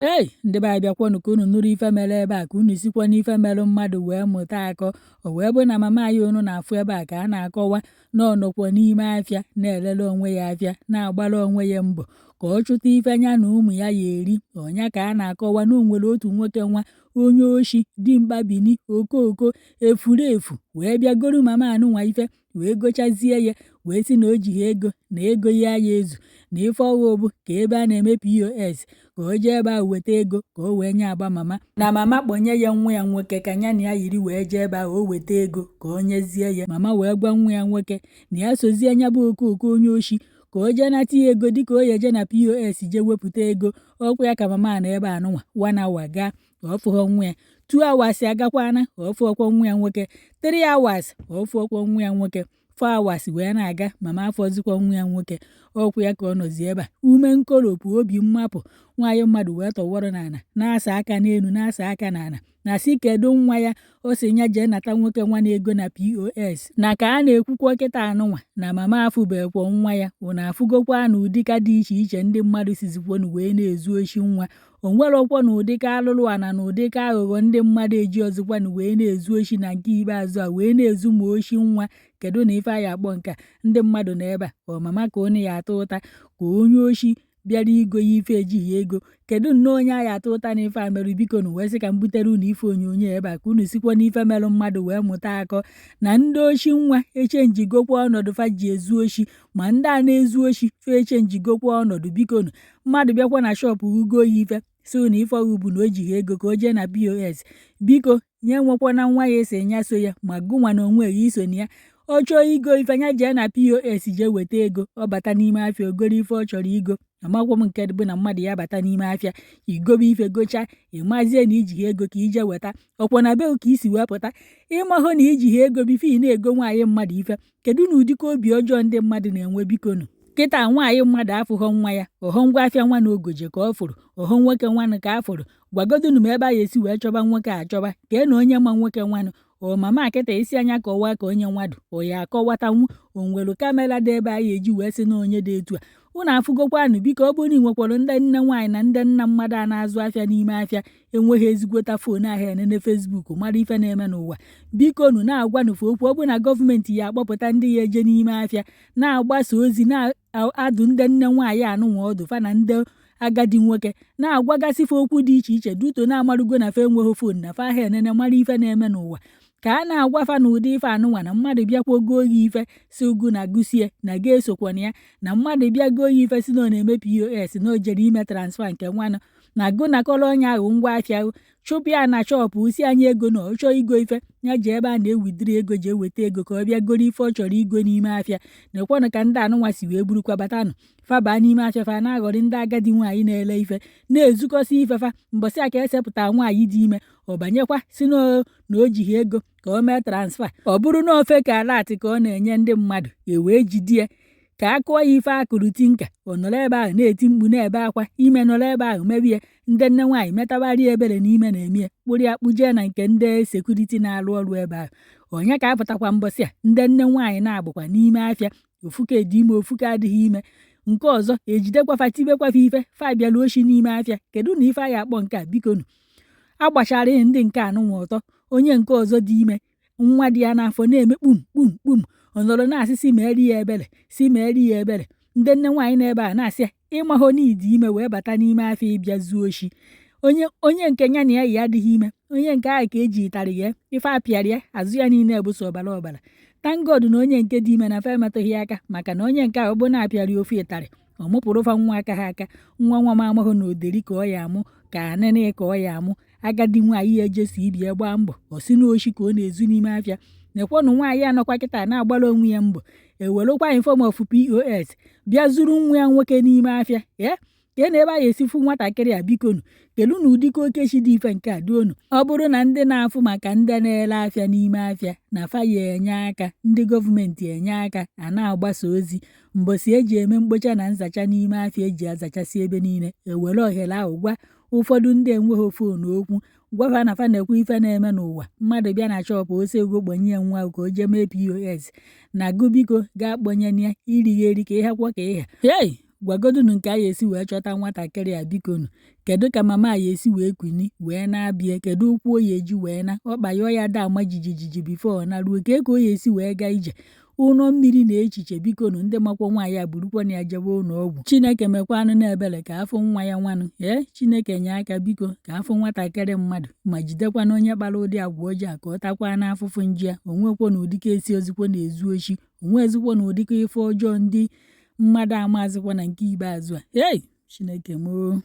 Ei, ndị be anyị, bịakwanụ ka unu nụrụ ife mere ebe a, ka unu sikwa n'ife merụ mmadụ wee mụta akọ. O wee bụ na mama anyị unu na-afụ ebe a ka a na-akọwa na ọ nọkwa n'ime afịa na-elele onwe ya afịa, na-agbara onwe ya mbọ ka ọ chụta ife ya na ụmụ ya ya eri. Ọnya ka a na-akọwa na o nwere otu nwoke nwa onye oshi, dimkpa, bini okooko, efurefu, wee bịa goro mama anụnwa ife, wee gochazie ya, wee sị na o jighị ego, na ego ya ya ezu, na ife ọghụ bụ ka ebe a na-eme POS, ka o jee ebe ahụ weta ego ka o wee nye agba mama, na mama kpọnye ya nwa ya nwoke ka ya na ya yiri wee jee ebe ahụ o weta ego ka o nyezie ya. Mama wee gwa nwa ya nwoke na ya sozie nya bụ okooko onye oshi ka o jee nata ya ego, dịka o ya eje na POS jee wepụta ego. Ọkwa ya ka mama na ebe anụnwa 1 hour gaa, ka ọ fụghọ nwa ya. 2 hours agakwana, ka ọ fụọkwa nwa ya nwoke. 3 hours, ka ọ fụọkwa nwa ya nwoke. 4 hours wee na-aga, mama afọzikwa nwa ya nwoke. Ọkwa ya ka ọ nọzi ebe a, ume nkoropụ, obi mmapụ, nwaanyị mmadụ wee tọwọrọ n'ala, na-asa aka n'elu, na-asa aka n'ala, na sị kedu nwa ya o si ya jee nata nwoke nwa na-ego na POS. Na ka a na-ekwukwa kịta anụnwa na mama afụbekwa nwa ya. Ụna afụgokwa na ụdịka dị iche iche ndị mmadụ sizikwonu wee na-ezu oshi nwa. O nwerọkwa na ụdịka alụlụ ana na ụdịka aghụghọ ndị mmadụ eji ọzọkwanụ wee na-ezu oshi na nke ikpeazụ a wee na-ezu ma oshi nwa. Kedu na ife anyị akpọ nke a ndị mmadụ na ebe a? Ọ mama ka onye ya ata ụta, ka onye oshi bịara igo ya ife ejighị ego? Kedu nnọọ onye anyị ata ụta na ife a merụ? Biko nụ, wee sị ka m butere unu ife onyonyo ebe a ka unu sikwa n'ife merụ mmadụ wee mụta akọ na ndị oshi nwa echenjigokwa ọnọdụ fa ji ezu oshi, ma ndị a na-ezu oshi fa echenjigokwa ọnọdụ. Biko nụ, mmadụ bịakwa na shop ugo ya ife, si na ife ọgwụ bụ na o jighị ego ka o jee na POS, biko nye nwekwana nwa ya esi nya so ya, ma gụnwa na onwe ya iso na ya. Ọ chọọ igo ife, nya jee na POS jee weta ego, ọ bata n'ime afịa, ogoro ife ọ chọrọ igo. Amakwa m nke bụ na mmadụ ya bata n'ime afịa, igobe ife, gocha, ịmazie na ijighị ego ka ije weta. Ọkwa na be ka isi wee pụta, ịmahụ na ijighị ego before ị na-ego nwaanyị mmadụ ife. Kedu na ụdịka obi ọjọọ ndị mmadụ na-enwe? Bikonu, kịta nwaanyị mmadụ afụghọ nwa ya, ọhọ ngwa afịa nwa na ogoje ka ọ fụrụ, ọhọ nwoke nwanụ ka a fụrụ. Gwagodunu m ebe a ya esi wee chọba nwoke a achọba, kee na onye ma nwoke nwanụ. Ọ mama kịta isi anya kọwaa ka onye nwadụ ọ ya akọwatanwu. O nwere camera dị ebe a ya eji wee sị na onye dị etu a? Unu afụgokwanụ. Biko, ọ bụrụ na ị nwekwara ndị nne nwaanyị na ndị nna mmadụ a na-azụ afịa n'ime afịa enweghị ezigbota phone ahụ enene Facebook mara ife na-eme n'ụwa, biko nu, na-agwanụfe okwu. Ọ bụ na gọọmenti ya akpọpụta ndị ya eje n'ime afịa na-agbasa ozi, na-adụ ndị nne nwaanyị anụnwa ọdụ, fa na ndị agadi nwoke, na-agwagasịfe okwu dị iche iche duto na-amarugo na fa enweghị phone na fa ahụ enene mara ife na-eme n'ụwa, ka a na-agwa fa na ụdị ife anụnwa, na mmadụ bịakwa goo ya ife si ugu na gụsie na ga esokwana ya, na mmadụ bịa goo ya ife si na ọ na-eme POS, na o jere ime transfer nke nwanụ, na gụ nakọrọ onye ahụ ngwa afịa, chụpụ ya na shop, si anyị ego na ọ chọọ igo ife, ya ji ebe a na-ewidiri ego jee weta ego ka ọ bịa goro ife ọ chọrọ igo n'ime afịa. Nekwanụ ka ndị anụnwa si wee burukwa batanụ, fabaa n'ime afịa, fa na-aghọrị ndị agadi nwaanyị na-ele ife, na-ezukọsị ife fa. Mbọsị a ka esepụta nwaanyị dị ime, ọ banyekwa si na o jighị ego ka o mee transfer, ọ bụrụ na ofe ka alert ka ọ na-enye ndị mmadụ, e wee jide ya ka a kụọ ya ife akụrụ tinka. Ọ nọrọ ebe ahụ na-eti mkpu, na-ebe akwa ime, nọrọ ebe ahụ mebie. Ndị nne nwaanyị metabarị ebere n'ime na-eme kpụrụ ya kpụjee na nke ndị security na-arụ ọrụ ebe ahụ. Onye ka apụtakwa mbọsị a, ndị nne nwaanyị na-agbakwa n'ime afịa, ofuke dị ime, ofuke adịghị ime, nke ọzọ ejidekwafa, tibekwafa ife, fa bịara oshi n'ime afịa. Kedu na ife anyị akpọ nke a? Bikonu, agbachara ndị nke anụnwa ọtọ. Onye nke ọzọ dị ime, nwa dị ya n'afọ na-eme kpum kpum kpum, ọ nọrọ na-asị si meeri ya ebere, si meeri ya ebere. Ndị nne nwaanyị na-ebe a na-asị ya, ịmahụ n'idi ime wee bata n'ime afịa ịbịa zuo oshi. Onye nke ya na ya yi adịghị ime, onye nke ahụ ka eji ịtarị ya ife apịara ya, azụ ya niile bụ sọ ọbara ọbara. Thank God na onye nke dị ime na fa emetụghị ya aka, maka na onye nke ahụ bụ na-apịara ya ofu ịtarị, ọ mụpụrụ fa nwa aka ha aka. Nwa nwa m amahụ na oderi ka ọ ya amụ, ka anịnị ka ọ ya amụ. Agadi nwaanyị ya ejeso ibi ya gbaa mbọ, ọ sị na oshi ka ọ na-ezu n'ime afịa. Nekwanụ nwaanyị anọkwa kịta na-agbara onwe ya mbọ, ewerụkwa in form of POS bịa zuru nwa ya nwoke n'ime afịa ya. Ka na ebe a ga-esi fụ nwatakịrị a? Bikonu, kelu na ụdịka okechi dị ife nke a duonu. Ọ bụrụ na ndị na-afụ maka ndị na-ere afịa n'ime afịa na fa ya enye aka, ndị gọọmenti enye aka, a na-agbasa ozi mbọsị eji eme mkpocha na nzacha n'ime afịa, eji azachasị ebe niile, ewere ohere ahụ gwa ụfọdụ ndị enweghị phone okwu, gwa fa na fa na-ekwu ife na-eme n'ụwa. Mmadụ bịa na shop ose ego, kpọnye ya nwa ka o jee mee POS na gụ, biko gaa kpọnye ya, irighi eri ka ịhakwa ka ịha hei. Gwagodunu nke a ya esi wee chọta nwatakịrị a, bikonu. Kedu ka mama a ya esi wee kuni wee na-abịa? Kedu ụkwụ o ya eji wee na ọkpa ya? Ọ ya da ama jijiji before ọ naruo ka ka o ya esi wee gaa ije ụlọ mmiri na echiche. Bikonu, ndị makwa nwaanyị a, burukwana ya jebe ụlọ ọgwụ. Chineke mekwanụ na ebere ka afụ nwa ya nwanụ. Ee, Chineke nye aka, biko, ka afụ nwatakịrị mmadụ, ma jidekwana onye kpara ụdị agwa ọjọọ a ka ọ takwa n'afụfụ nji ya. Onwekwa na ụdịka esi ozikwa na-ezu oshi, onwezikwa na ụdịka ife ọjọọ ndị mmadụ amazikwa na nke ikpeazụ a. Hei, Chineke moo!